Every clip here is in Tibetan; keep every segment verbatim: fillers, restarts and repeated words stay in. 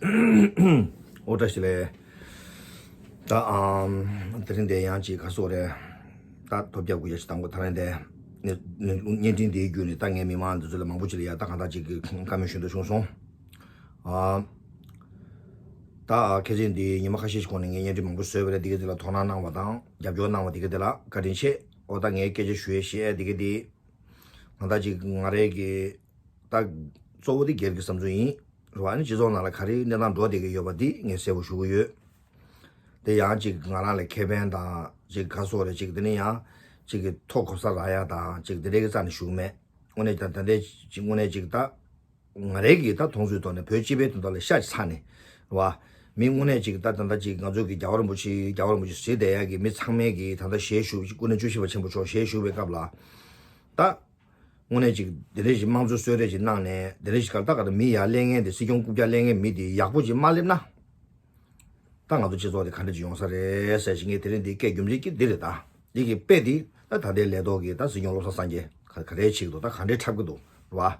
ཨོ་བཀྲ་ཤིས་བདེ་ལེགས། ད་ཨམ། དེ་རིང་འདི་ཡང་ཅིག་ག་སོགས་རེད། ད་ཐོབ་རྒྱག་དགུ་བརྒྱ་ཞིག་དང་པོ་ད་རིང་འདི་ནི་བརྙན་འཕྲིན་འདིའི་བརྒྱུད་ནས་ད་ངའི་མི་མང་འདི་ཚོ་ལ་མང་པོ་ཅིག་ལ་ཡ་ད་གང་ལྟར་ཅིག་གི་བཀའ་མོལ་ཞུ་འདོད་བྱུང་སོང་། ཨ། ད་ཁ་སང་འདི་ཉི་མ་ཁ་ཤས་ཤིག་གོང་ནས་ངས་བརྙན་འཕྲིན་མང་པོ་བཟོས་པ་རེད། འདི་ག་འདི་ལ་དོ་སྣང་གནང་བ་དང་རྒྱབ་སྐྱོར་གནང་བ་འདི་ག་འདི་ལ་བཀའ་དྲིན་ཆེ། ཨོ་ད་ངའི་སྐད་ཆ་ཞུ་ཡས་བཤད་ཡས་འདི་ག་འདི། ང་ད་ཅིག་ང་རའི་གི་ད་གཙོ་བོ་དེ་སྒེར་གྱི་བསམ་ཚུལ་ཡིན། རེད་བ། ཨ་ནི་སྤྱི་ཚོགས་ནང་ལ་ག་རེ་གནས་སྟངས་འགྲོ་བསྡད་ཀྱི་ཡོད་པ་འདི་ངས་གསལ་པོ་ཞུ་གི་ཡོད། དེ་ཡང་ཅིག་ང་རང་ལ་ཁེ་ཕན་དང་ཅིག་ག་སོགས་རེད། ཅིག་དེ་ནས་ཡང་ཅིག་གི་ཐོ་གོ་ས་རག་ཡ་དང་ཅིག་དེ་འདྲའི་གི་རྩ་ནས་ཞུ་གི་མེད། དངོས་གནས་ཀྱང་ད་ལྟའི་ཅིག་དངོས་གནས་ཅིག་ད་ང་རའི་གི་ད་མཐོང་ཚུལ་ཐོག་ནས་བོད་སྤྱི་པའི་དོན་དག་ལ་ཤ་ཅིག་ཚ་ནས་རེད་བ། མི་དངོས་གནས་ཅིག་ད་ད་ད་ཅིག་ང་ཚོ་གི་རྒྱལ་བ་རིན་པོ་ཆེ་རྒྱལ་བ་རིན་པོ་ཆེ་ཟེར་བསྡད་ཡ་གི་མི་ཚང་མས་གི་ད་ད་ཞལ་བཞུགས། སྐུ་ན་བཅུ་བཞི་པ་ཆེན་པོ་མཆོག་ཞལ་བཞུགས་པའི་སྐབས་ལ་ད། དངོས་གནས་ཅིག་དེ་འདྲ་ཞིག་དམངས་གཙོ་གསོལ་རས་ཅིག་གནང་ནས་དེ་འདྲ་ཞིག་ག་ད་ག་ད་མི་ཡར་སླེབས་མཁན་དེ་སྲིད་སྐྱོང་རྐུབ་བཀྱག་སླེབས་མཁན་མི་དེ་ཡག་པོ་ཅིག་མ་སླེབས་ན། ད་ང་ཚོ་སྤྱི་ཚོགས་དེ་ག་འདྲ་ཅིག་ཡོང་ས་རེད་ཟེར་ཞིག་ངས་དེ་རིང་འདི་སྐད་རྒྱུ་མཚན་གྱི་འདི་རེད་ད། འདི་གི་དཔེ་འདི་ད་ད་ལྟའི་ལས་ཐོག་གི་ད་སྲིད་སྐྱོང་བློ་བཟང་སངས་རྒྱས་ག་ག་རེ་བྱེད་ཀྱི་འདུག་ད་ག་འདྲས་འཁྲབ་ཀྱི་འདུག་རེད་བ།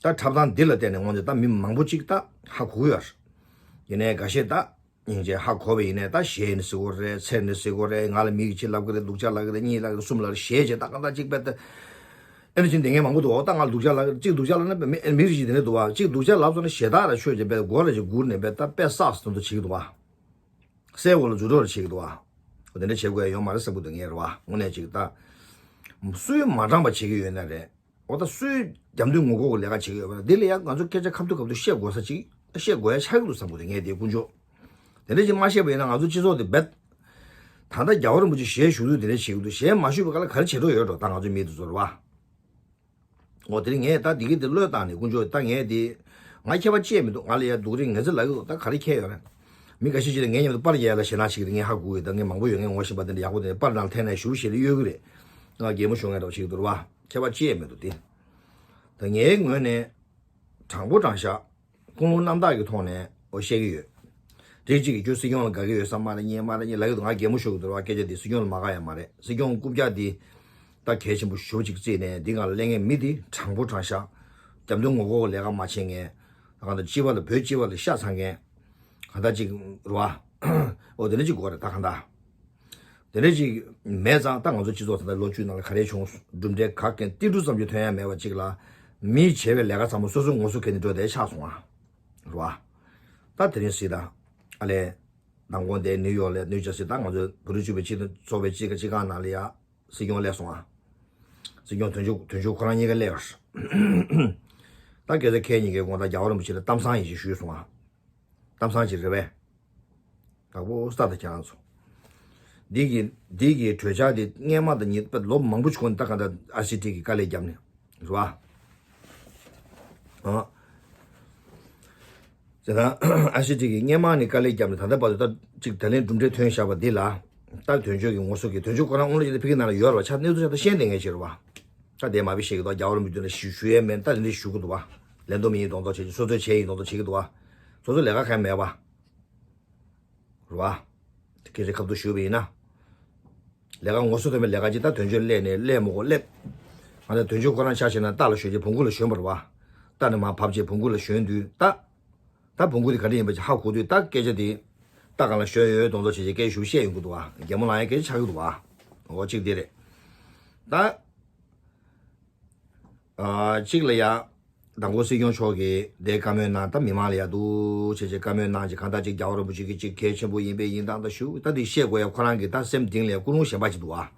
ད་འཁྲབ་སྟངས་འདི་ལ་བརྟེན་ནས་དངོས་གནས་ད་མི་མང་པོ་ཅིག་ད་ཧ་གོ་གི་ཡོད་རེད། ཡིན་ནའི་འགའ་ཤས་ད། སྙིང་རྗེ་ཧ་གོ་བ་ཡིན་ནའི་ད་གཞས་ནི་ཟེར་དགོས་རེད། ཚེར་ནི་ཟེར་དགོས་རེད། ང་ལ་མི་གིས་ཅི་ལབ་གི་རེད། སྡུག་ཅག་ལབ་གི་རེད། གཉིས་ལབ་གི་རེད། གསུམ་ལབ་རེད། གཞས་བྱས་ད་གང་ལྟར་གཅིག་པད་ད། ཨེ་ནི་ཅིག་འདི་ངས་མང་པོ་འདུག་ཨོ་ད་ང་ལ་སྡུག་ཅག་ལབ་གཅིག་སྡུག་ཅག་ལབ་ན་མི་མི་རིགས་ཅིག་དེ་འདྲ་འདུག་བ། གཅིག་སྡུག་ཅག་ལབ་སོང་ན་ཞེ་དྲག་ར་ཆོས་ཅན་པད་མགོ་ར་ཅིག་སྒུར་ནས་པད་ད་པད་སག་སི་དོན་དུ་བྱེད་ཀྱི་འདུག་བ། སའི་འོག་ལ་རྫུ་འཕྲུལ་ར་བྱེད་ཀྱི་འདུག་བ། ཨོ་དེ་འདྲ་བྱེད་དགོས་ཡ་ཡོད་མ་རེད་བསམ་གྱི་འདུག་ངས་རེད་བ། དངོས་གནས་ཅིག་ད་སུས་མ་དྲངས་པ་བྱེད་ཀྱི་ཡོད་ན་རེད། འོ་ད་སུས་རྒྱབ་མདུན་ངོ་ལྐོག་གི་ལས་ཀ་བྱེད་ཀྱི་ཡོད་པ་རེད། འདི་ལ་ཡང་ང་ཚོ་སྐད་ཆ་ཁ་ཐུག་ཁ་ཐུག་བཤད་དགོས་ས་ཅིག་བཤད་དགོས་ཡ་ཆགས་ཀྱི་འདུག་བསམ་གྱི་འདུག་ངས་དེ་དཀོན་མཆོག་དེ་འདྲ་ཅིག་མ་བཤད་པ་ཡིན་ན་ང་ཚོ་སྤྱི་ཚོགས་དེ་རྦད། ད་ལྟ་རྒྱལ་བ་རིན་པོ་ཆེ་ཞལ་བཞུགས་དུས་དེ་འདྲ་བྱེད་ཀྱི་འདུག་གཞན་མ་བཞུགས་པའི་སྐབས་ལ་ག་རེ་བྱེད་འགྲོ་ཡོད་འགྲོ་ད་ང་ཚོའི་མི་དེ་ཚོ་རེད་བ། འོ་དེ་རིང་ངས་ད་འདི་གི་འདི་བློས་བཏང་ནས་དཀོན་མཆོག་ད་ངས་དེ། ང་ཁྱད་པར་ཅི་ཡང་མི་འདུག་ང་ལ་ཡ་སྡུག་རུས་ངན་ཚད་ལབ་ཀྱི་འདུག་ད་ག་རེ་ཁྱད་ཡོད་རེད། མི་འགའ་ཤས་ཅིག་ལ་ངའི་མཉམ་དུ་པར་རྒྱག་ཡ་ལ་ཞེད་སྣང་བྱེད་ཀྱི་འདུག་ངས་ཧ་གོ་གི་ད་ངས་མང་པོ་ཡོད། ངས་ངོ་ཤེས་པ་དེ་འདྲ་ཡག་པོ་དེ་འདྲ་པར་ནང་འཐེན་ནས་ཞུ་བྱེད་ལ་གཡོལ་གི་རེད། ང་གད་མོ་ཤོར་མཁན་འདྲ་བོ་བྱེད་ཀྱི་འདུག་རེད་བ། ཁྱད་པར་ཅི་ཡང་མི་འདུག་དེ། ད་ངའི་ངོས་ནས། དྲང་པོ་དྲང་བཞག་ཀུན་སློང་རྣམ་དག་གི་ཐོག་ནས་འོ་བཤད་ཀྱི་ཡོད། རིགས་གཅིག་གིས་ཁྱོད་སྲིད་སྐྱོང་ལ་དགའ་གི་ཡོད་ས་མ་རེད། གཉིས་མ་རེད། གཉིས་ལབ་ཀྱི་འདུག་ང་གད་མོ་ཤོར་གྱི་འདུག་རེད་བ། སྐད་ཆ་འདི་སྲིད་སྐྱོང་ལ་མ་དགའ་ཡ་མ་རེད། སྲིད་སྐྱོང་རྐུབ་བཀྱག་འདི་ད་གལ་ཆེན་པོ་ཞེ་པོ་ཅིག་བརྩིས་ནས་འདི་སྒང་ལ་སླེབས་མཁན་མི་འདི་དྲང་པོ་དྲང་བཞག་རྒྱབ་མདུན་ངོ་ལྐོག་གི་ལས་ཀ་མ་བྱེད་མཁན། ད་གང་ལྟར་སྤྱི་པ་ལ་བོད་སྤྱི་པ་ལ་ཤ་ཚ་མཁན། གང་ལྟར་ཅིག་རེད་བ། འོ་དེ་འདྲ་ཅིག་དགོས་རེད་ད་གང་ལྟར། དེ་འདྲ་ཅིག་མེད་ཙང་ད་ང་ཚོ་སྤྱི་ཚོགས་ད་ལྟ་ལོ་བཅུ་ནང་ལ་ག་རེ་བྱུང་། གྲུབ་འབྲས་ག་གེ་ཏིལ་འབྲུ་ཙམ་གྱི་ཐོན་ཡ་མེད་པ་ཅིག་ལ། མིས་བྱས་པའི་ལས་ཀ་ཚང་མ་སོ་སོའི་ངོ་སོ་གས་ནས་འགྲོ་བསྡད་ཆགས་སོང་ཨ། རེད་བ། ད་དེ་རིང་སྲིད་ད། ཨ་ལས། མདང་དགོང་དེ་ནིའུ་ཡོག་ལ་ནིའུ་ཇར་སི་ད་ང་ཚོ་བོད་རིགས་གཅིག་པའི་སྤྱི་ཚོགས་པའི་སྤྱི་སྤྱི་ཁང་ནང་ལ་ཡ། སྲིད་སྐྱོང་སླེབས་སོང་ཨ། སྲིད་སྐྱོང་དོན་གཅོད་དོན་གཅོད་ཁོ་རང་གཉིས་ཀ་སླེབས་ཡོད། ད་སྐད་ཆ་ཁྱེད་གཉིས་ཀའི་དགོངས་དག་རྒྱལ་བ་རིན་པོ་ཆེ་ལ་གཏམ་བཟང་ཡིན་ཞེས་ཞུས་སོང་ཨ། གཏམ་བཟང་ཅིག་རེད་པས། དགའ་པོ་ས་དང་ཁྱེད་རང་ཚོ། འདི་གི་འདི་གི་གྲོས་འཆར་འདི་སྔས་མ་དང་ཉིས་པ་ལོ་མང་པོ་ཞིག་གོང་ནས་ད་ག་འདྲ་ཨར་སི་ཊི་གི་དཀའ་ལས་བརྒྱབ་ནས་རེད་བ། ཨ། དེ་དང་ཨར་སི་ཊི་གི་སྔས་མ་ནས་དཀའ་ལས་བརྒྱབ་ནས་ད་ལྟ་བར་དུ་ད་ཅིག་ད་ལན་གྲུབ་འབྲས་ཐོན་བཞག་པ་འདི་ལ། ད་དོན་གཅོད་ཀྱི་ངོ་སོ་གི་དོན་གཅོད་ཁོ་རང་དངོས་གནས་ཅིག་ད་ཕ་གི་ནང་ལ་ཡོད་རེད་བ། ཆ་གནས་ཚུལ་ཆ་ད་ཤེས་ལྡན་མཁན་ཞིག་རེད་བ། ད་དེ་མ་བི་ཤེས་ཀྱི་འདུག་རྒྱལ་བ་རིན་པོ་ཆེ་མདུན་ལ་ཞུ་ཞུ་ཡས་མེད། ད་དེ་འདྲ་ཞུ་གི་འདུག་བ། ལས་བསྡོམས་ཡིན་མདོག་མདོག་བྱེད་ཀྱི། སོ་སོས་བྱས་ཡིན་མདོག་མདོག་བྱེད་ཀྱི་འདུག་བ། སོ་སོ་ལས་ཀ་གང་ཡང་མེད་བ། རེད་བ། སྐད་ཆ་ཁ་ཐུག་ཞུས་པ་ཡིན་ན། ལས་ཀ་ངོ་སོ་ཐོན་པའི་ལས་ཀ་ཅིག་ད་དོན་གཅོད་སླེབས་ནས་སླེབས་མི་དགོས་སླེབས། ང་ཚོ་དོན་གཅོད་ཁོ་རང་ཆ་བཞག་ན་རྟ་ལ་ཞོན་བྱས་བོང་གུ་ལ་ཞོན་པ་རེད་བ། རྟ་ནས་མར་བབས་བྱས་བོང་གུ་ལ་ཞོན་དུས་ད། ད་བོང་གུ་དེ་ག་འདྲ་ཡིན་པ་ཅིག་ཧ་གོ་དུས་ད་སྐད་ཆ་དེ། རྟ་སྒང་ལ་ཞོན་ཡོད་མདོག་མདོག་བྱས་བྱས་སྐད་ཞུ་བཤད་ཡོང་གི་འདུག་བ། གད་མོ་ལངས་ཡ་སྐད་ཆ་ཆགས་ཀྱི་འདུག་བ། འོ་གཅིག་དེ་རེད། ད། ཨ། གཅིག་ལ་ཡ། མདང་དགོང་སྲིད་སྐྱོང་མཆོག་གིས་དེ་བཀའ་མོལ་གནང་། ད་མི་མང་ལ་ཡ་འདུག་བྱས་བྱས་བཀའ་མོལ་གནང་བྱས། གང་ལྟར་ཅིག་རྒྱལ་བ་རིན་པོ་ཆེ་གིས་ཅིག་གལ་ཆེན་པོ་ཡིན་པས་ཡིན་སྟངས་ད་ཞུ། ད་དེ་བཤད་དགོས་ཡ་ཁོ་རང་གིས་ད་སེམས་གཏིང་ལ་ཡ་ཀུན་སློང་གཞན་པ་ཅིག་འདུག་ཨ།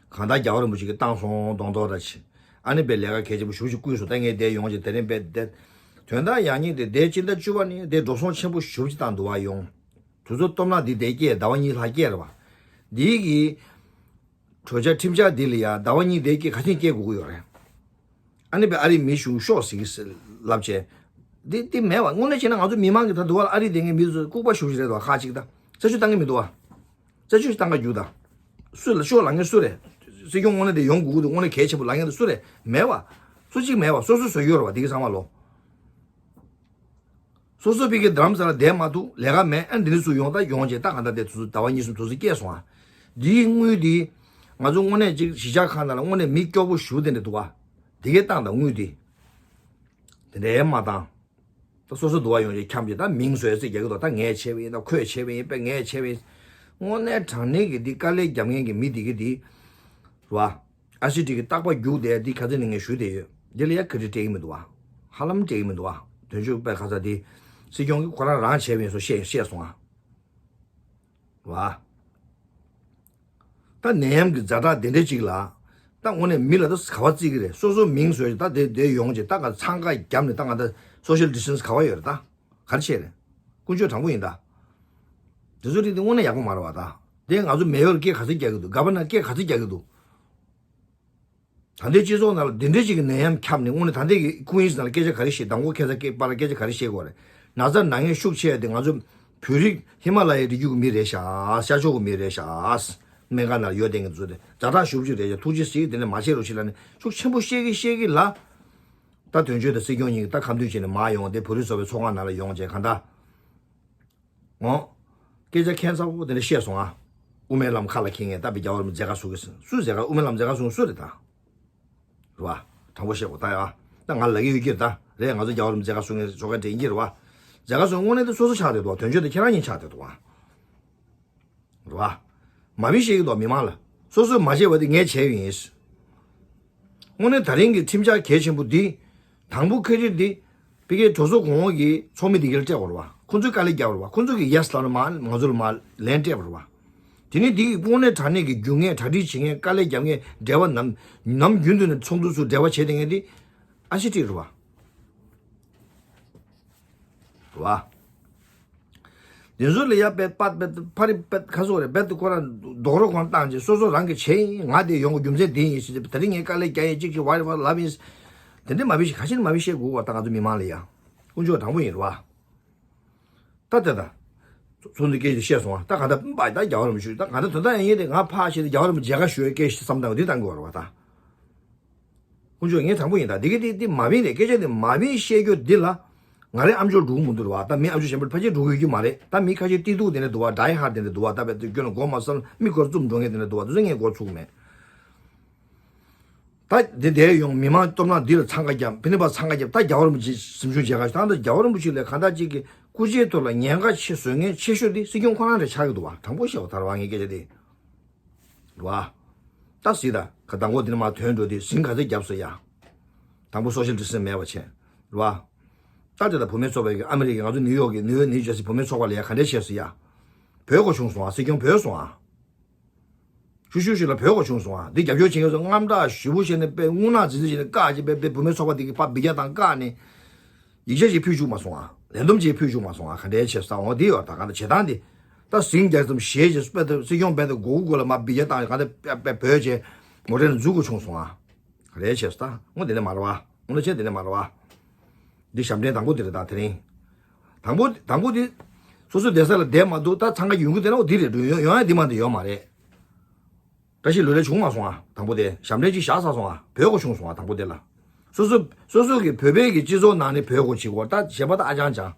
གང་ལྟར་རྒྱལ་བ་རིན་པོ་ཆེ་གིས་བཏང་སོང་མདོག་མདོག་འདྲ་བྱས། ཨ་ནི་པའི་ལས་ཀ་གལ་ཆེན་པོ་ཞེ་པོ་ཅིག་བསྐུལ་སོང་། ད་ངས་དེ་ཡོང་བྱས་དེ་རིང་པའི་དེ། དོན་དག་ཡག་ཉེས་དེ་དེ་སྤྱི་ཟླ་བཅུ་པ་ནས་དེ་འགྲོ་སོང་ཆེན་པོ་ཞེ་པོ་ཅིག་བཏང་འདུག་བ། ཡོང་དུས་ཚོད་སྟོབས་ན་འདི་དེ་སྐྱེས། ཟླ་བ་གཉིས་ལྷག་སྐྱེས་རེད་བ། འདི་གི་གྲོས་འཆར་ཁྲིམས་འཆར་འདི་ལ་ཡ་ཟླ་བ་གཉིས་དེ་སྐྱེས་ག་ཚོད་སྐྱེ་དགོས་ཀྱི་ཡོད་རེད། ཨ་ནི་པའི་ཨ་རིའི་མི་གཞུང་ཤོག་ཟིག་ལབ་བྱས། འདི་འདི་མེད་བ། དངོས་གནས་བྱས་ན་ང་ཚོ་མི་མང་གི་ད་འདུག་བ་ལ། ཨ་རི་དེ་ངའི་མི་ཚོ་ལྐུགས་པ་ཞེ་པོ་ཞིག་རེད་འདུག་བ། ཁག་ཅིག་ད་རྩད་གཅོད་བཏང་གི་མི་འདུག་བ། རྩད་གཅོད་ཞིག་བཏང་ག་རྒྱུགས་ད། སུ་ལ་ཤོག་ལབ་མཁན་སུ་རེད། སྲིད་སྐྱོང་དངོས་གནས་དེ་ཡོང་དགོས་ཀྱི་འདུག་དངོས་གནས་གལ་ཆེན་པོ་ལབ་མཁན་དེ་སུ་རེད། མེད་བ། སུ་གཅིག་མེད་བ། སོ་སོས་བཟོ་གི་ཡོད་རེད་བ། དེ་གི་ཚང་མ་ལོ། སོ་སོ་ཕ་གིར་རྡ་རམ་ས་ལ་བསྡད་མ་ཐུབ། ལས་ཀ་མེད། ཨ་འདི་འདྲ་ཚུར་ཡོང་། ད་ཡོང་བྱས་ད་གང་ལྟར་དེ་ཚོ་ཟླ་བ་གཉིས་གསུམ་དུས་ཚོད་སྐྱེལ་སོང་ཨ། འདིའི་དངུལ་འདི་ང་ཚོ་དངོས་གནས་ཅིག་གཞིས་ཆགས་ཁག་ནང་ལ་དངོས་གནས་མི་སྐྱོ་པོ་ཞེ་པོ་དེ་འདྲ་འདུག་ཨ། དེ་གས་བཏང་དང་དངུལ་འདི། དེ་འདྲའི་མ་བཏང་། ད་སོ་སོ་འདུལ་བ་ཡོང་ཅིག་འཁྱམས་ཅིག་ད་མིང་བཟོས་ཚིག་རྒྱག་གི་འདུག་ད་ངས་བྱས་པ་ཡིན། ད་ཁོས་བྱས་པ་ཡིན། པས་ངས་བྱས་པ་ཡིན། དངོས་གནས་དྲང་གནས་ཀྱི་འདི་དཀའ་ལས་རྒྱབ་མཁན་གྱི་མི་འདི་གི་འདི་རེད་བ། ཨ་ཤི་ཊི་གི་རྟག་པ་རྒྱུགས་བསྡད་འདི་ཁ་ཚ་ནི་ངས་ཞུས་བསྡད་ཡོད། འདི་ལ་ཡ་ཁ་ཏི་སྤྲད་ཀྱི་མི་འདུག་བ། ཧ་ལམ་སྤྲད་ཀྱི་མི་འདུག་བ། དོན་གཅོད་པས་ཁ་ཚ་འདི་སྲིད་སྐྱོང་གིས་ཁོ་རང་རང་བྱས་པ་ཡིན་སོ་བཤད་བཤད་སོང་ཨ། རེད་བ། ད་ནད་ཡམས་ཀྱི་ཛ་དྲག་དེ་འདྲ་ཅིག་ལ། ད་དངོས་གནས་མི་ལ་ད་ག་བ་བརྩི་གི་རེད། སོ་སོ་མིང་བཟོས་ད་དེ་དེ་ཡོང་ཅིག་ད་ག་འཚང་ཁ་བརྒྱབ་ནས་ད་ང་ད་སོ་ཤལ་ཌི་སི་ཊན་སི་ག་བ་ཡོད་རེད། ད་ག་རེ་བྱས་རེད། ཀུན་སྤྱོད་དྲང་པོ་ཡིན་ད། དེ་ཚོ་རིགས་དེ་དངོས་གནས་ཡག་པོ་མ་རེད་བ། ད་དེ་ང་ཚོ་མེ་ཡོར་སྐད་ག་ཚོད་རྒྱག་གི་འདུག་ག་བ་ན་སྐད་ག་ཚོད་རྒྱག་གི་འདུག་ད་ལྟའི་སྤྱི་ཚོགས་ནང་ལ་འདི་འདྲའི་ཅིག་གི་ནད་ཡམས་ཁྱབ་ནས་དངོས་གནས་ད་ལྟའི་གི་ཀུན་ཡིད་ནང་ལ་སྐད་ཆ་ག་རེ་བཤད། མདང་དགོང་ཁ་སང་སྐད་པར་སྐད་ཆ་ག་རེ་བཤད་དགོས་རེད། ན་ཚ་ན་མཁན་ཤུགས་ཆེ་དེ་ང་ཚོ་བོད་རིགས་ཧི་མ་ལ་ཡའི་རི་རྒྱུད་ཀྱི་མི་རེད་ཤག་ཤར་ཕྱོགས་ཀྱི་མི་རེད་ཤག་སྨན་ཁང་ནང་ལ་ཡོད་བསྡད་མཁན་དེ་ཚོ་དེ་ཛ་དྲག་ཞེ་པོ་ཅིག་རེད་ཤག་ཐུགས་རྗེ་གཟིགས། དེ་ནས་མ་བཤད་རོགས་ཞེས་ལབ་ནས་ཤུགས་ཆེན་པོ་བཤད་ཀྱི་བཤད་ཀྱི་ལ། ད་དོན་གཅོད་དང་སྲིད་སྐྱོང་གཉིས་ཀྱིས་ད་ཁ་མཐུན་བྱས་ནས་མར་ཡོང་དེ་བོད་རིགས་ཚོགས་པའི་ཚོགས་ཁང་ནང་ལ་ཡོང་བྱས་གང་ལྟར། འོ། སྐད་ཆ་ཁྱད་མཚར་པོ་དེ་འདྲ་བཤད་སོང་ཨ། དབུ་མའི་ལམ་ཁ་ལ་འཁྱེར་མཁན་ད་བི་རྒྱལ་བ་རིན་པོ་ཆེ་མཛད་དཀའ་བཟོ་གི་ཟེར། སུས་མཛད་དཀའ། དབུ་མའི་ལམ་མཛད་དཀའ་བཟོ་མཁན་སུ་རེད་ད། རེད་བ། དྲང་པོ་བཤད་དགོས་ད་ཡ། ད་ང་ལབ་ཀྱི་ཡོད་ཀྱི་རེད་ད། རེད། ང་ཚོ་རྒྱལ་བ་རིན་པོ་ཆེ་མཛད་དཀའ་བཟོ་མཁན་ཟེར་ཁ་དྲན་གྱི་རེད་བ། མཛད་དཀའ་བཟོ་མཁན་དངོས་གནས་དེ་སོ་སོ་ཆགས་བསྡད་འདུག་བ། དོན་གཅོད་དེ་ཁྱེད་རང་གཉིས་ཆགས་བསྡད་འདུག་བ། རེད་བ། མ་བི་བཤད་ཀྱི་འདུག་མི་མང་ལ། སོ་སོས་མ་བྱས་པ་དེ་ངས་བྱས་ཡིན། དངོས་གནས་ད་རིང་གི་ཁྲིམས་འཆར་གལ་ཆེན་པོ་འདི། དང་པོ་ཁ་ཅིག་འདི། ཕ་གིའི་གྲོས་ཚོགས་གོང་འོག་གི་ཚོགས་མི་འདི་གར་སྤྲད་པ་རེད་བ། ཁོང་ཚོས་དཀའ་ལས་བརྒྱབ་པ་རེད་བ། ཁོང་ཚོ་གིས་ཡེ་སི་ལབ་ན་མ་ང་ཚོ་ལ་མ་ལན་སྤྲད་པ་རེད་བ། དེ་ནས་འདི་གི་དངོས་གནས་དྲང་གནས་ཀྱི་རྒྱུག་མཁན་གྲ་སྒྲིག་བྱེད་མཁན་དཀའ་ལས་རྒྱབ་མཁན་འབྲེལ་བ་ནམ་ནམ་རྒྱུན་དུ་ནས་ཚོགས་འདུ་ཚོ་འབྲེལ་བ་བྱེད་བསྡད་མཁན་འདི་ཨ་ཤི་ཊི་རེད་བ། རེད་བ། དེ་ཚོ་ལ་ཡ་པད་པད་པད་ཕ་རི་པད་ཁ་སོ་རེ་པད་དུ་ཁོ་རང་རྡོག་རོ་ཁོང་བཏང་རྗེས་སོ་སོ་རང་གི་བྱས་ཡིན། ང་དེ་ཡོང་གི་རྒྱུ་མཚན་དེ་ཡིན་ཟེར་ཏེ་ད་རིང་ངས་དཀའ་ལས་རྒྱག་ཡས་གཅིག་གཅིག་བར་བར་ལབ་ཡིན། དེ་འདྲ་མ་བྱེད་ཤིག་ཁ་ཤས་མ་བྱེད་ཤེས་དགོས་པ་ད་ང་ཚོ་མི་མང་ལ་ཡ། ཀུན་སྤྱོད་དྲང་པོ་ཡིན་རེད་བ། ད་དེ་ད། ཚོ་འདི་སྐད་ཆ་བཤད་སོང་བ། ད་ག་ད་པ་ད་རྒྱལ་བ་རིན་པོ་ཆེ་ད་ག་ད་དོན་དག་ཡིན་ཡིན་དེ་ང་ཕ་ཤེས་ཏེ་རྒྱལ་བ་རིན་པོ་ཆེ་མཇལ་ཁ་ཞུ་བའི་སྐད་ཆ་བསམ་སྟངས་འདི་གཏང་དགོས་རེད་བ་ད། ཀུན་སྤྱོད་ངས་དྲང་པོ་ཡིན་ད། འདི་གི་འདི་འདི་མ་བིན་རེད། སྐད་ཆ་འདི་མ་བིན་བཤད་རྒྱུ་འདི་ལ་ང་རའི་ཨམ་ཅོག་འགྲོ་གི་མི་འདུག་རེད་བ། ད་མི་ཨམ་ཅོག་གཞན་པར་ཕལ་ཆེར་འགྲོ་གི་ཡོད་ཀྱི་མ་རེད། ད་མི་ཁ་ཤས་ཏི་ཏུ་དེ་འདྲ་འདུག་བ། ཌའི་ཧར་དེ་འདྲ་འདུག་བ། ད་བས་དུ་སྐྱོན་ལ་མགོ་མ་སོན་མི་སྐོར་རྩུབ་འགྲོ་མཁན་དེ་འདྲ་འདུག་བ། དེ་ཚོ་ངས་མགོ་ཚུགས་མེད། ད་འདི་འདས་ཡོང་མི་མང་སྟོབས་ནག་འདི་ལ་འཚང་ཁ་བརྒྱབ། ཕི་ནི་པ་འཚང་ཁ་བརྒྱབ། ད་རྒྱལ་བ་རིན་པོ་ཆེ་གཟིམ་ཆུང་མཇལ་ཁ་ཞུ། ད་ད་རྒྱལ་བ་རིན་པོ་ཆེ་ལས་གང་ལྟར་ཅིག་གི་སྐུ་ཕྱྭའི་ཐོག་ལ་ཉེན་ཁ་ཆེ་བཟོ་མཁན་ཆེ་ཤོས་དེ་སྲིད་སྐྱོང་ཁོ་རང་རེད་ཆགས་ཀྱི་འདུག་བ། དྲང་པོ་བཤད་པ་ད་རེད་བ་ངའི་སྐད་ཆ་དེ། རེད་བ། ད་གཟིགས་ད་ག་དང་པོ་འདི་ནས་མར་ཐོན་འགྲོ་དུས་ཟིང་ག་ཚོད་བརྒྱབ་སོང་ཡ། དང་པོ་སོ་ཤལ་ཌི་སི་ཊན་སི་མེད་པ་བྱས། རེད་བ། ད་དེ་ལ་བུད་མེད་ཚོགས་པའི་གི་ཨ་མི་རི་ཀའི་ང་ཚོ་ནིའུ་ཡོག་གི་ནིའུ་ཡོག་ནིའུ་ཇར་སི་བུད་མེད་ཚོགས་པ་ལ་ཡ་ག་འདྲས་བྱས་སོང་ཡ། བོད་གོ་བྱུང་སོང་ཨ། སྲིད་སྐྱོང་བོས་སོང་ཨ། ཤུ་ཤུ་ཤུ་ལ་བོད་གོ་བྱུང་སོང་ཨ། འདི་རྒྱབ་སྐྱོར་བྱེད་མཁན་ཚོ་དངངས་སྐྲག་ཞེ་པོ་བྱས་ནས་དཔེ་རྔུལ་ནག་འཛིན་འཛིན་བྱས་ནས་བཀག་ཅིག་དཔེ་དཔེ་བུད་མེད་ཚོགས་པ་འདི་གི་ཕར་འབུད་རྒྱག་བཏང་བཀག་ནས། ཡིག་ཆ་ཞིག་ཕུལ་བཅུག་མ་སོང་ཨ། ལས་བསྡོམས་ཅིག་ཕུལ་བཅུག་མ་སོང་ཨ། ག་འདྲའི་བྱས་ས་འོ་འདི་ཡོད་ད། ག་འདྲ་བྱེད་སྟངས་འདི། ད་ཟིང་རྒྱག་ཙམ་ཞེད་ཅིག་དཔེ་ད་སྲིད་སྐྱོང་དཔེ་ད་མགོ་གུ་གུ་ལ་མ་འབུད་རྒྱག་བཏང་ག་འདྲ་དཔེ་དཔེ་བོད་ཅེ། མོ་ཊའི་ནང་འཛུལ་དགོས་བྱུང་སོང་ཨ། ག་འདྲའི་བྱས་ས་ད་འོ་འདི་ནས་མ་རེད་བ། འོ་ན་ཆེ་འདི་ནས་མ་རེད་བ། འདི་ཞབས་འདྲེན་དང་པོ་འདི་རེད་ད་དེ་རིང་། དང་པོ་དང་པོ་འདི། སོ་སོ་བསྡད་ས་ལ་བསྡད་མ་འདུག་ད་འཚང་ཁ་ཡོང་གི་དེ་ན་འོ་འདི་རེད་འགྲོ་ཡོང་ཡོང་ཡ་འདི་མ་འདི་ཡོད་མ་རེད། བཀྲ་ཤིས་ལོས་ལས་བྱུང་མ་སོང་ཨ། དང་པོ་དེ་ཞབས་འདྲེན་ཅིག་བཞག་ཚར་སོང་ཨ། བོད་གོ་བྱུང་སོང་ཨ། དང་པོ་དེ་ལ། སོ་སོ་སོ་སོ་གི་བོད་པའི་གི་སྤྱི་ཚོགས་ནང་ནས་བོད་གོ་བྱེད་དགོས་ད་གཞན་པ་ད་ཨ་ཅང་ཅང་།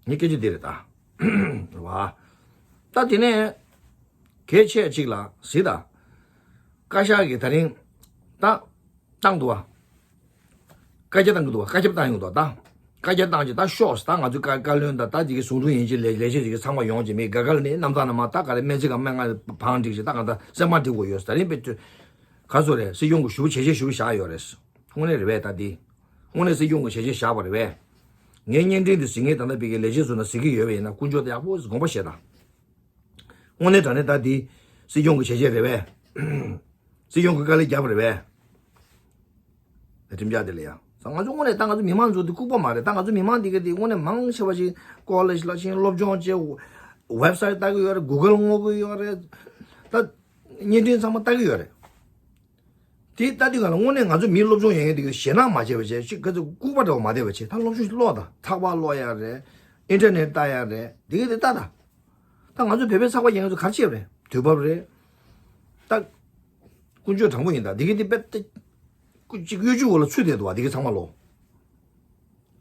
ངའི་སྐད་ཆ་འདི་རེད་ད། རེད་བ། ད་དེ་ནས་གལ་ཆེ་གཅིག་ལ་གཟིགས་ད། བཀའ་ཤག་གི་ད་རིང་ད། བཏང་འདུག་བ། བཀའ་རྒྱ་བཏང་གི་འདུག་བ། བཀའ་ཁྱབ་བཏང་ཡོང་འདུག་ད། བཀའ་རྒྱ་བཏང་རྗེས་ད་ཤོག་ད་ང་ཚོའི་བཀའ་བཀའ་བློན་དང་ད་འདི་གི་ཟུང་དྲུང་ཡིན་གཅིག་ལས་ལས་བྱེད་ཅིག་གི་ཚང་མ་ཡོང་རྗེས་མི་དགའ་དགའ་ལ་ནི་གནམ་ཐང་ན་མ་ད་ག་རེ་སྨན་རྩིས་ཀ་སྨན་ང་བང་སྒྲིག་ཅིག་ད་ང་ད་སེམས་པ་འགྲིག་གོ་ཡོད་ད་རིང་པས་ག་ཚོད་རེད་སྲིད་སྐྱོང་གི་ཞུ་བྱས་རྗེས་ཞུ་བཞག་ཡོད་རེད། དངོས་གནས་རེད་པས་ད་འདི། དངོས་གནས་སྲིད་སྐྱོང་གི་བྱས་རྗེས་བཞག་པ་རེད་པས། ངའི་བརྙན་འཕྲིན་འདི་གཟིགས་མཁན་ད་ལྟ་པའི་གི་ལས་བྱེད་ཚོ་ན་གཟིགས་ཀྱི་ཡོད་པ་ཡིན་ན་ཀུན་སྤྱོད་དེ་ཡག་པོ་དགོངས་པ་བཞེས་དང་། དངོས་གནས་དྲང་གནས་ད་འདི། སྲིད་སྐྱོང་གི་བྱས་རྗེས་རེད་པས། སྲིད་སྐྱོང་གི་དཀའ་ལས་བརྒྱབ་པ་རེད་པས། ཁྲིམས་འཆར་དེ་ལ་ཡང་ང་ཚོ་དངོས་གནས་ད་ང་ཚོ་མི་མང་ཚོ་འདི་ལྐུགས་པ་མ་རེད། ད་ང་ཚོ་མི་མང་འདི་ག་འདི་དངོས་གནས་མང་ཆེ་བ་ཞིག་ཀོ་ལེཇ་ལ་ཕྱིན་སློབ་སྦྱོང་བྱས། ཝེབ་སའིཊ་ལྟ་གི་ཡོད་རེད། གུ་གལ་སྔོག་གི་ཡོད་རེད། ད་བརྙན་འཕྲིན་ཚང་མ་ལྟ་གི་ཡོད་རེད། དེ་ལྟ་དུས་ག་ལ་དངོས་གནས་ང་ཚོ་མིའི་སློབ་སྦྱོང་ཡོད་མཁན་དེ་ག་ཞེད་སྣང་མ་བྱས་པ་བྱས་ཅིག་ག་ཚོད་ལྐུགས་པ་འདྲ་བ་མ་བསྡད་པ་བྱས་ད་སློབ་སྦྱོང་ཞིག་ཀློག་དང་ཚགས་པར་ཀློག་ཡ་རེད། ཨིན་ཊར་ནེཊ་ལྟ་ཡ་རེད། དེ་ག་དེ་ལྟ་དང་། ད་ང་ཚོ་བོད་པའི་ཚགས་པར་ཡོད་མཁན་ཚོ་ག་རེ་བྱས་པ་རེད། དུས་བབ་རེད། ད། ཀུན་སྤྱོད་དྲང་པོ་ཡིན་ད་དེ་ག་དེ་དཔེ་ད། ཀུ་ཅིག་ཡུ་ཊུབ་འོག་ལ་ཚུད་བསྡད་འདུག་བ་དེ་ག་ཚང་མ་ལོ།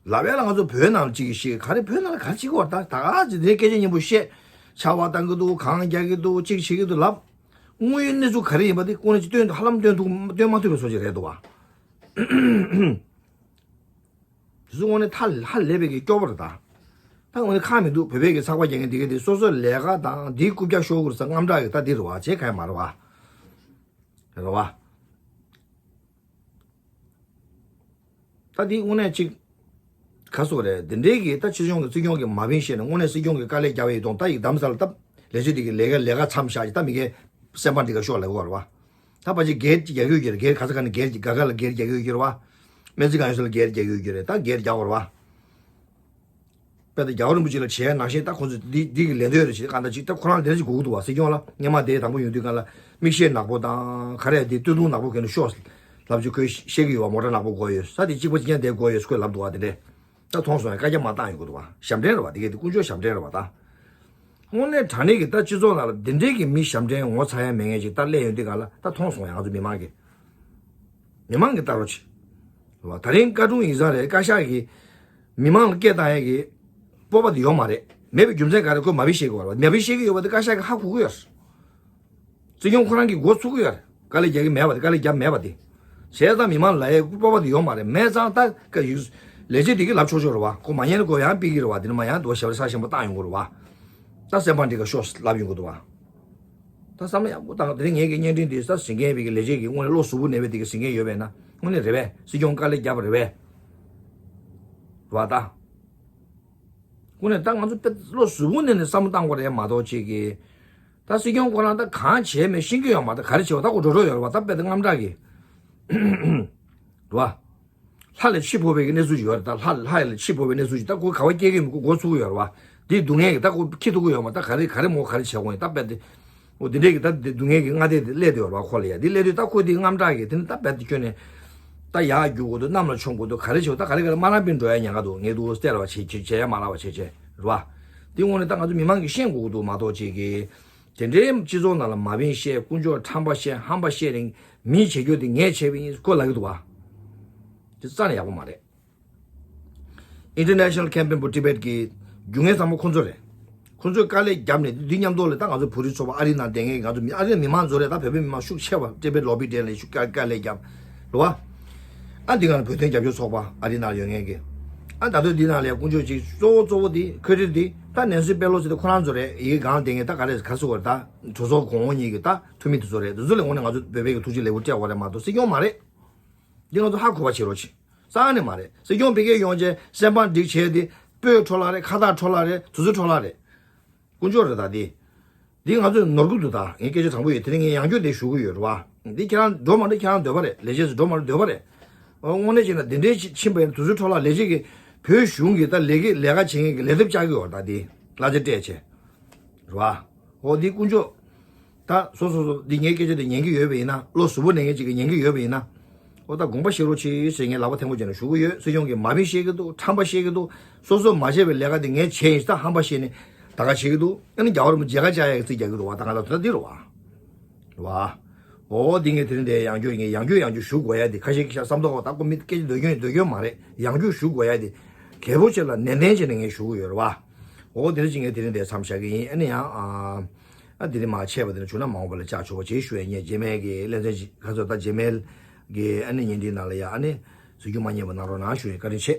ལབ་ཡ་ལ་ང་ཚོ་བོད་ནང་ལ་ཅིག་གིས་ཤེས་ག་རེ་བོད་ནང་ལ་ག་རེ་བྱེད་ཀྱི་ཡོད་རེད། ད་ད་ག་ཅིག་དེ་སྐད་ཆ་སྙན་པོ་བཤད། ཕྱར་བ་བཏང་གི་འདུག་གང་རྒྱག་གི་འདུག་ཅིག་བྱེད་ཀྱི་འདུག་ལབ། དངོས་ཡོད་གནས་ཚུལ་ག་རེ་ཡིན་པ་དེ་ཀུན་ནས་ཅིག་སྟོན་ཧ་ལམ་སྟོན་ཐུབ་སྟོན་མ་ཐུབ་པའི་བཟོ་ཅིག་རེད་འདུག་བ། དེ་ཚོ་དངོས་གནས་ཧ་ལས་པའི་གི་སྐྱོ་པོ་རེད་ད། ད་དངོས་གནས་ཁག་མི་འདུག་བོད་པའི་གི་ཚགས་པར་རྒྱག་མཁན་དེ་ག་དེ་སོ་སོའི་ལས་ཀ་དང་དེའི་རྐུབ་བཀྱག་ཤོར་དགོས་ས་དངངས་སྐྲག་གི་ད་འདི་རེད་བ། བྱེད་ག་ཡ་མ་རེད་བ། རེད་བ། ད་འདི་དངོས་གནས་ཅིག་ག་སོག་རེད། འདི་འདྲའི་གི་ད་ཕྱི་ཕྱོགས་ཀྱི་སྲིད་སྐྱོང་གི་མ་བིན་བཤད་ནས་དངོས་གནས་སྲིད་སྐྱོང་གི་དཀའ་ལས་རྒྱག་པའི་དོན་ད་ཡིག་དམ་ས་ལ་ད་ལས་བྱེད་འདི་གི་ལས་ཀ་ལས་ཀ་མཚམས་བཞག་ཅིག་ད་མི་གའི་སེམས་པ་འདི་ག་ཤོག་ལ་གོ་རེད་བ། ད་ཕལ་ཆེར་སྒེར་གྱི་རྒྱག་གི་ཡོད་ཀྱི་རེད། སྒེར་ག་ས་ག་ནས་སྒེར་གྱི་ག་ག་ལ་སྒེར་རྒྱག་གི་ཡོད་ཀྱི་རེད་བ། སྨན་རྩིས་ཁང་ཡོད་ས་ལ་སྒེར་རྒྱག་གི་ཡོད་ཀྱི་རེད། ད་སྒེར་རྒྱག་གོ་རེད་བ། དཔེ་ད་རྒྱལ་བ་རིན་པོ་ཆེ་ལ་བྱས་ནང་བཞིན་ད་ཁོང་ཚོས་འདི་འདི་གི་ལན་འདེབས་རེ་བྱེད་གང་ལྟར་ཅིག་ད་ཁོ་རང་ལན་ཅིག་དགོས་ཀྱི་འདུག་བ། སྲིད་སྐྱོང་ལ་སྔོན་མ་དེ་དང་པོ་ཡོང་དུས་སྒང་ལ་མིག་ཤེལ་ནག་པོ་དང་ག་རེ་དེ་སྟོད་ཐུང་ནག་པོ་གྱོན་ནས་ཤོག་ལབ་ཅིག་ཁོས་བཤད་ཀྱི་ཡོད་བ། མོ་ཊ་ནག་པོ་དགོས་ཡོད་ས་དེ་གཅིག་པ་གཅིག་རྐྱང་དེ་དགོས་ཡོད་ཁོས་ལབ་འདུག་བ། དེ་འདྲས་ད་མཐོང་སོང་ཡ། བཀའ་རྒྱ་མ་བཏང་ཡོང་གི་འདུག་བ། ཞབས་འདྲེན་རེད་བ། དེ་གས་དེ་དཀོན་མཆོག་ཞབས་འདྲེན་རེད་བ་ད། དངོས་གནས་དྲང་གནས་ཀྱི་ད་སྤྱི་ཚོགས་ནང་ལ་འདི་འདྲའི་གི་མི་ཞབས་འདྲེན་ངོ་ཚ་ཡ་མེད་མཁན་ཅིག་ད་སླེབས་ཡོང་དུས་སྒང་ལ་ད་མཐོང་སོང་ཡ། ང་ཚོ་མི་མང་གིས། མི་མང་གིས་ལྟ་རོགས་བྱེད། ད་རིང་བཀའ་དྲུང་ཡིག་ཚང་རེད། བཀའ་ཤག་གིས་མི་མང་ལ་སྐད་བཏང་ཡས་ཀྱི་སྤོབས་པ་དེ་ཡོད་མ་རེད། མེད་པའི་རྒྱུ་མཚན་ག་རེ་ཁོས་མ་བི་ཤེས་ཀྱི་ཡོད་རེད་བ། མ་བི་ཤེས་ཀྱི་ཡོད་པ་དེ་བཀའ་ཤག་གིས་ཧ་གོ་གི་ཡོད་རེད། སྲིད་སྐྱོང་ཁོ་རང་གིས་མགོ་ཚོད་ཀྱི་ཡོད་རེད། དཀའ་ལས་རྒྱག་གི་མེད་པ་དེ། དཀའ་ལས་རྒྱབ་མེད་པ་དེ། བྱས་ཙང་མི་མང་ལ་ཡའི་སྤོབས་པ་དེ་ཡོད་མ་རེད། མེད་ཙང་ད་ཀ་ཡུ་ལས་བྱེད་དེ་གིས་ལབ་ཆོག་ཆོག་རེད་བ། ཁོ་མ་ཉན་ན་ཁོ་ཡང་ཕུད་ཀྱི་རེད་བ། དེ་ནས་མ་ཡང་དུ་བ་ཞབས་ས་ཞིམ་པོ་བཏང་ཡོང་གི་རེད་བ། ད་སེམས་པ་འགྲིག་ག་ཤོག་ལབ་ཡོང་གི་འདུག་བ། ད་བསམ་བློ་ཡག་པོ་བཏང་། དེ་རིང་ངེད་ཀྱི་བརྙན་འཕྲིན་འདི་ས་ཟིན་མཁན་བི་གི་ལས་བྱེད་ཀྱི་དངོས་གནས་བློ་གཟུ་བོ་ནས་བའི་དེ་གི་ཟིན་མཁན་ཡོད་པས་ན་དངོས་གནས་རེད་པས། སྲིད་སྐྱོང་དཀའ་ལས་རྒྱབ་པ་རེད་པས། རེད་བ་ད། དངོས་གནས་ད་ང་ཚོ་དཔེ་བློ་གཟུ་བོ་ནས་ནས་བསམ་བློ་བཏང་དགོས་རེད་མ་གཏོགས་ཅིག་གི། ད་སྲིད་སྐྱོང་ཁོ་རང་ད་གང་བྱས་མེད་ཤེས་ཀྱི་ཡོད་མ་རེད། ག་རེ་བྱས་པ་ད་ཁོ་འགྲོ་འགྲོ་ཡོད་རེད་བ། ད་དཔེ་ད་དངངས་སྐྲག་གི། རེད་བ། ལྷ་ལ་འཆི་འཕོ་བའི་གི་གནས་ཚུལ་ཞིག་ཡོད་རེད། ད་ལྷ་ལྷ་ལ་འཆི་འཕོ་བའི་གནས་ཚུལ་ཞིག་ད་ཁོ་ག་བ་སྐྱེ་གི་མི་ཁོ་མགོ་ཚུགས་ཀྱི་ཡོད་རེད་བ། དེའི་སྡུག་བསྔལ་གི་ད་ཁོ་འཁྱེར་ཐུབ་ཀྱི་ཡོད་མ། ད་ག་རེ་ག་རེ་མོ་ག་རེ་བྱས་དགོས་ཡིན་ད་དཔེ་དེ། འོ་དེ་འདྲས་གི་ད་དེ་སྡུག་བསྔལ་གི་སྔ་ལྟས་དེ་སླེབས་དེ་ཡོད་རེད་བ་ཁོ་ལ་ཡ། དེ་སླེབས་དུས་ད་ཁོ་དེ་དངངས་སྐྲག་གི་དེ་ནི་ད་དཔེ་དེ་ཁྱོན་ནས། ད་ཡར་རྒྱུག་དགོས་འདུག་གནམ་ལ་མཆོང་དགོས་འདུག་ག་རེ་བྱས་ད་ག་རེ་ག་རེ་དམར་ནག་པིན་འགྲོ་ཡ་ཉེན་ཁ་འདུག་ངས་འདུག་སྟེར་བ་བྱེད་བྱེད་བྱེད་ཡ་མ་ལབ་པ་བྱེད་བྱེད་རེད་བ། དེ་དངོས་གནས་ད་ང་ཚོ་མི་མང་གིས་ཤེས་དགོས་ཀྱི་འདུག་མ་གཏོགས་ཅིག་གི། དེ་འདྲའི་སྤྱི་ཚོགས་ནང་ལ་མ་བིན་བཤད་དཀོན་མཆོག་ཁྲམ་པ་བཤད་ཧམ་པ་བཤད་རིང་མིས་བྱེད་རྒྱུ་དེ་ངས་བྱས་པ་ཡིན་སྐོར་ལབ་ཀྱི་འདུག་བ། དེ་རྩ་ནས་ཡག་པོ་མ་རེད། International Campaign for Tibet གི་རྒྱུ་ངན་ཚང་མ་ཁོ་ཚོ་རེད། ཁོ་ཚོས་དཀའ་ལས་བརྒྱབ་ནས་འདི་མཉམ་དུ་ལ་ད་ང་ཚོ་བོད་རིགས་ཚོགས་པ་ཨ་རི་ནང་བསྡད་མཁན་གྱི་ང་ཚོ་མི་ཨ་རི་མི་མང་ཚོ་རེད། ད་བོད་པའི་མི་མང་ཤུགས་ཆེ་བ་Tibet Lobby Day ལ་ཤུགས་དཀའ་དཀའ་ལས་བརྒྱབ་རེད་བ། ཨ་འདི་ག་ལ་བོད་དོན་རྒྱབ་སྐྱོར་ཚོགས་པ་ཨ་རི་ནང་ཡོད་མཁན་གྱི། ཨ་ད་དུང་འདི་ནང་ལ་དཀོན་མཆོག་ཅིག་གཙོ་བོ་གཙོ་བོ་འདི་ཁ་རིར་འདི་ད་ནན་སི་པེ་ལོ་སི་དེ་ཁོ་རང་ཚོ་རེད། ཡི་གེ་སྒང་བསྡད་མཁན་ད་ག་རེ་ག་སུ་བར་ད་གྲོས་ཚོགས་གོང་འོག་གཉིས་ཀྱི་ད་འཐུས་མི་དེ་ཚོ་རེད། དེ་ཚོ་ལ་དངོས་གནས་ང་ཚོ་བོད་པའི་གི་ཐུགས་རྗེ་ལེགས་པོ་སྤྲད་དགོས་རེད་མ་གཏོགས་སྲིད་སྐྱོང་མ་རེད། འདི་ང་ཚོ་ཧ་གོ་བ་བྱེད་རོགས་བྱེད། རྩ་ནས་མ་རེད། སྲིད་སྐྱོང་ཕ་གིར་ཡོང་བྱས་སེམས་པ་འགྲིག་བྱས་ཏེ་སྤོས་འཕྲོ་བརླག་རེད། ཁ་བཏགས་འཕྲོ་བརླག་རེད། དུས་ཚོད་འཕྲོ་བརླག་རེད། དཀོན་མཆོག་རེད་ད་འདི། འདི་ང་ཚོས་ནོར་གི་འདུག་ད་ངས་སྐད་ཆ་དྲང་པོ་ཡོད། དེ་རིང་ངས་ཡང་བསྐྱར་དེ་ཞུ་གི་ཡོད་རེད་བ། འདི་ཁྱེད་རང་འགྲོ་མ་འགྲོ་ཁྱེད་རང་འདོད་པ་རེད། ལས་བྱེད་ཚོ་འགྲོ་མ་འགྲོ་འདོད་པ་རེད། དངོས་གནས་བྱས་ན་འདི་འདྲའི་ཕྱིན་པ་ཡིན་ན་དུས་ཚོད་འཕྲོ་བརླག་ལས་བྱེད་ཀྱི་བོད་གཞུང་གི་ད་ལས་ཀའི་ལས་ཀ་བྱེད་མཁན་གྱི་ལས་ཐབས་བཅག་གི་ཡོད་རེད་ད་འདི་གླ་ཆ་སྤྲད་བྱས། རེད་བ། འོ་འདི་དཀོན་མཆོག་ད་སོ་སོ་སོ་འདི་ངའི་སྐད་ཆ་འདི་ཉན་གྱི་ཡོད་པ་ཡིན་ན་བློ་གཟུ་བོ་ནས་ངས་ཅིག་གི་ཉན་གྱི་ཡོད་པ་ཡིན་ན། འོ་ད་དགོངས་པ་བཞེས་རོགས་གྱིས་ཟེར་ངས་ལག་པ་ཐལ་མོ་སྦྱར་ནས་ཞུ་གི་ཡོད། སྲིད་སྐྱོང་གིས་མ་བིན་བཤད་ཀྱི་འདུག་ཁྲམ་པ་བཤད་ཀྱི་འདུག་སོ་སོ་མ་བྱས་པའི་ལས་ཀ་འདི་ངས་བྱས་ཡིན་ད་ཧམ་པ་བཤད་ནས་ད་ག་བྱེད་ཀྱི་འདུག་ཨ་ནི་རྒྱལ་བ་རིན་པོ་ཆེ་མཇལ་ཁ་བཅར་ཡག་གི་རྩིས་རྒྱག་གི་འདུག་བ། ད་ང་ལ་དོན་དག་འདི་རེད་བ། རེད་བ། འོ་འདི་ངས་དེ་རིང་འདིར་ཡང་བསྐྱར་ངས་ཡང་བསྐྱར་ཡང་བསྐྱར་ཞུ་དགོས་ཡ་འདི་ཁ་ཤས་ཁ་ཤས་བསམ་ཐོག་ད་ཁོ་མི་སྐད་ཆ་འདོད་སྐྱོན་འདོད་སྐྱོན་མ་རེད། ཡང་བསྐྱར་ཞུ་དགོས་ཡ་འདི་གལ་པོ་ཆེ་ལ་ནན་ཏན་བྱས་ནས་ངས་ཞུ་གི་ཡོད་རེད་བ། འོ་དེ་རིང་ཅིག་ངས་དེ་རིང་འདིར་མཚམས་བཞག་གི་ཡིན། ཨ་ནི་ཡང་ཨ། ཨ་དེ་རིང་མ་ཆད་པ་དེ་ནི་བྱུང་ན་མ་འོངས་པ་ལ་བཅར་ཆོག་པ་བྱེད་ཞུ་ཡ་ངས་རྗེས་མའི་གི་ལེ་ཚན་ཅིག་ཁ་ཚོད་ད་རྗེས་མའི་གི་ཨ་ནི་ཉིན་འདིའི་ནང་ལ་ཡ་ཨ་ནི་གཟིགས་རྒྱུ་མ་བསྙེལ་བ་གནང་རོགས་གནང་ཞུ་ཡ་བཀའ་དྲིན་ཆེ།